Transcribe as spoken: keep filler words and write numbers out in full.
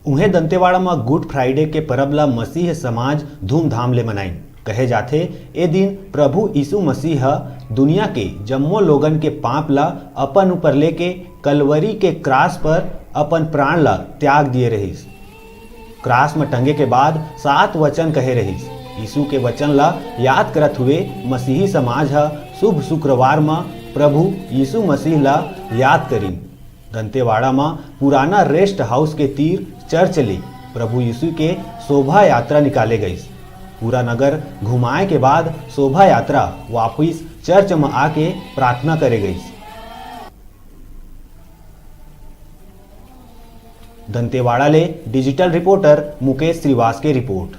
उहें, दंतेवाड़ा म गुड फ्राइडे के परब ल मसीह समाज धूमधाम ले मनाइन। कहे जाथे, ए दिन प्रभु यीशु मसीह ह दुनिया के जम्मो लोगन के पाप ल अपन ऊपर लेके कलवरी के क्रास पर अपन प्राण ल त्याग दिए रहिस। क्रास म टंगे के बाद सात वचन कहे रहिस। यीशु के वचन ल याद करत हुए मसीही समाज ह शुभ शुक्रवार म प्रभु यीशु मसीह ल याद करिन। दंतेवाड़ा म पुराना रेस्ट हाउस के तीर चर्च ले प्रभु यीशु के शोभा यात्रा निकाले गईस। पूरा नगर घुमाए के बाद शोभा यात्रा वापिस चर्च म आके प्रार्थना करे गईस। दंतेवाड़ा ले डिजिटल रिपोर्टर मुकेश श्रीवास के रिपोर्ट।